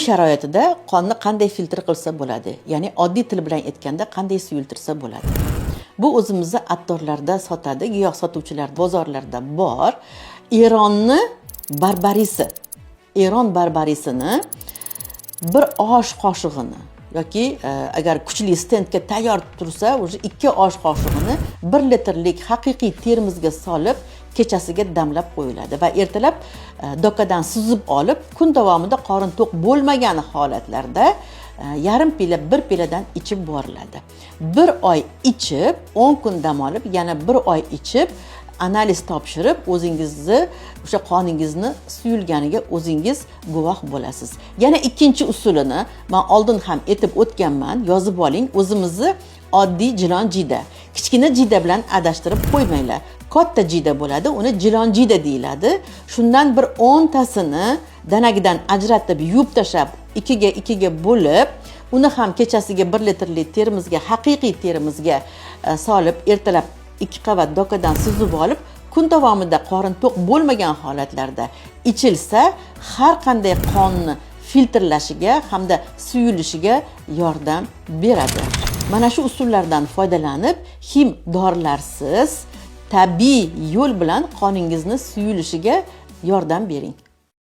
Sharoitida qonni qanday filtr qilsa bo'ladi, ya'ni oddiy til bilan aytganda, qanday suyultirsa bo'ladi? Bu o'zimizni attorlarda sotadi, giyoh sotuvchilar, bozorlarda bor. Eronni barbarisi, Eron barbarisini bir osh qoshig'ini yoki agar kuchli stentga tayyor tursa, уже 2 osh qoshig'ini 1 litrlik haqiqiy termizga solib, kechasiga damlab qo'yiladi va ertalab dokadan suzib olib, kun davomida qorin to'q bo'lmagan holatlarda yarim piyola, bir piyoladan ichib boriladi. Bir oy ichib, 10 kun dam olib, yana bir oy ichib, analiz topshirib, o'zingizni o'sha qoningizni suyulganiga o'zingiz guvoh bo'lasiz. Yana ikkinchi usulini man oldin ham aytib o'tganman, yozib oling. O'zimizni oddiy jilon jiyda, kichkina jiyda bilan adashtirib qo'ymanglar. Katta jiyda bo'ladi, uni jilon jiyda deyiladi. Shundan bir 10 tasini danagidan ajratib, yuvib tashlab, ikkiga ikkiga bo'lib, uni ham kechasiga 1 litrli termizga, haqiqiy termizga solib, ertalab ikki qavat dokadan suzib olib, kun davomida qorin to'q bo'lmagan holatlarda ichilsa, har qanday qonni filtrlashiga hamda suyulishiga yordam beradi. Mana shu usullardan foydalanib, xim dorilarsiz tabiiy yo'l bilan qoningizni suyulishiga yordam bering.